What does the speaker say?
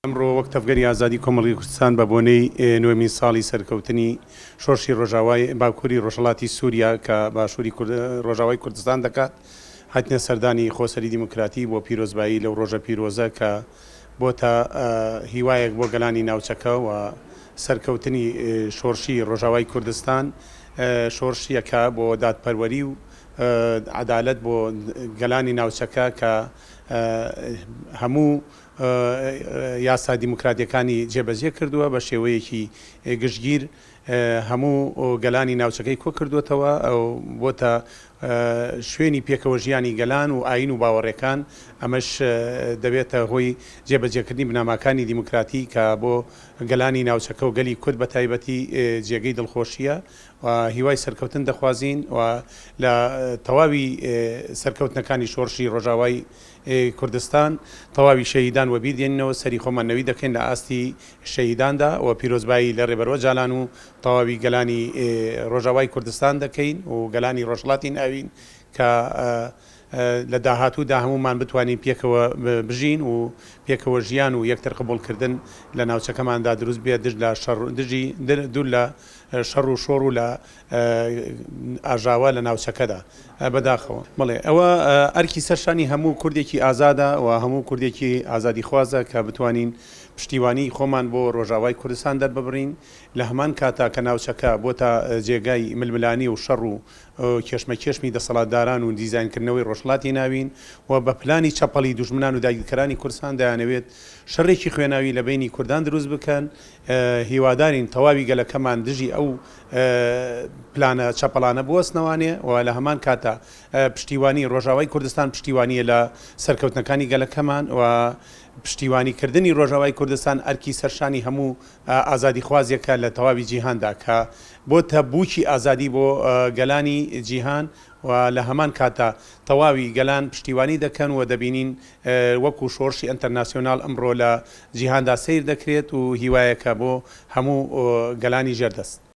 ئەمڕۆ وەک تەڤگەری ئازادی کۆمەڵگەی کوردستان بە بۆنەی نۆیەمین ساڵی سەرکەوتنی شۆڕشی ڕۆژاوای باکووری ڕۆژهەڵاتی سووریا کە باشووری ڕۆژاوای کوردستان دەکات هاتینە سەردانی خۆسەری دیموکراتی بۆ پیرۆزبایی لەو ڕۆژە پیرۆزە کە بۆتە هیوایەک بۆ گەلانی ناوچەکە و سەرکەوتنی شۆڕشی ڕۆژاوای کوردستان شۆڕشیەکە بۆ دادپەروەری و عەدالەت بۆ گەلانی ناوچەکە کە هەموو یاسا دیموکراتیەکانی جێبەجێ کردووە بە شێوەیەکی گشتگیر هەموو گەلانی ناوچەکەی کۆکردووەتەوە بۆتە شوێنی پێکەوە ژیانی گەلان و ئاین و باوەڕەکان، ئەمەش دەبێتە هۆی جێبەجێکردنی بنەماکانی دیموکراتی کە بۆ گەلانی ناوچەکە و گەلی کورد بە تایبەتی جێگەی دڵخۆشیە و هیوای سەرکەوتن دەخوازین و لە تەواوی سەرکەوتنەکانی شۆڕشی ڕۆژاوای کوردستان تەواوی شەهیدان وەبیر دێنینەوە، سەری خۆمان نەوی دەکەین لە ئاستی شەهیداندا و پیرۆزبایی لە ڕێبەر ئۆجالان و تەواوی گەلانی ڕۆژاوای کوردستان دەکەین و گەلانی ڕۆژهەڵاتی ناوین کە لە داهاتوودا هەموومان بتوانین پێکەوە بژین و پێکەوە ژیان و یەکتر قبوڵکردن لە ناوچەکەماندا دروست بێت دژ لە شەڕ دژی دوور لە شەڕ و شۆڕ و لە ئاژاوە لە ناوچەکەدا. بەداخەوە. بەڵێ ئەوە ئەرکی سەر شانی هەموو کوردێکی ئازادە و هەموو کوردێکی ئازادیخوازە کە بتوانین پشتیوانیی خۆمان بۆ ڕۆژاوای کوردستان دەرببڕین، لە هەمان کاتا کە ناوچەکە بۆتە جێگای ململانێ و شەڕ و کێشمەکێشمی دەسەڵاتداران و دیزاینکردنەوەی ڕۆژهەڵاتی ناوین و بە پلانی چەپەڵی دوژمنان و داگیرکەرانی کوردستان دەیانەوێت شەڕێکی خوێناوی لە بەینی کوردان دروست بکەن، هیوادارین تەواوی گەلەکەمان دژی ئەو پلانە چەپەڵانە بوەستنەوانێ و لە هەمان کاتا پشتیوانی ڕۆژاوای کوردستان پشتیوانیە لە سەرکەوتنەکانی گەلەکەمان و پشتیوانی کردنی ڕۆژاوای کوردستان ئەرکی سەرشانی هەموو ئازادیخوازێکە لە تەواوی جیهاندا کە بۆتە بووکی ئازادی بۆ گەلانی جیهان و لە هەمان کاتدا تەواوی گەلان پشتیوانی دەکەن و دەبینین وەکو شۆڕشی ئەنتەرناسیۆنال ئەمڕۆ لە جیهاندا سەیر دەکرێت و هیوایەکە بۆ هەموو گەلانی ژێردەست.